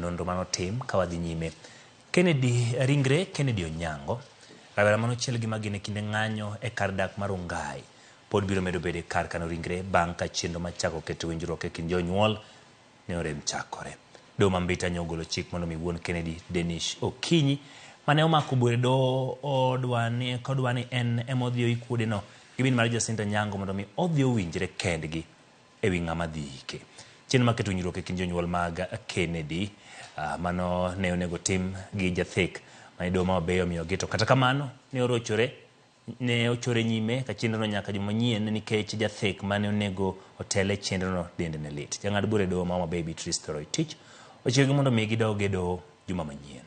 nonro manotim ka wadhi nyime. Kennedy ringre Kennedy Onyango, rawera manochiel gi magina e kinde ng'anyo e kar dak mar Rongai, pod biro medo bedo e kar kano ringre bang' ka chenro mar chako keto winjruok e kind jonyuol ne orem chakore. Doho ma Mbita nyo ogolo chik mondo mi wuon Kennedy, Denish Okinyi, mane omako bura e doho odwani kodwani en ema odhi oik wuodeno gi min mare Jacinta Nyango mondo mi odhi owinjre kendgi e wi ng'ama dhi ike. Chenro mar keto winjruok e kind jonyuol mag Kennedy ah, mano ne onego tim gi jathek mane doho ma Homa Bay omiyogi to kata kamano ne orochore ne ochore nyime ka chenrono nyaka juma manyien nikech jathek mane onego otel e chenrono dende ne lit. Jang'ad bura e doho ma Homa Bay Beatrice Toroitich ochikogi mondo mi gidog e doho juma manyien.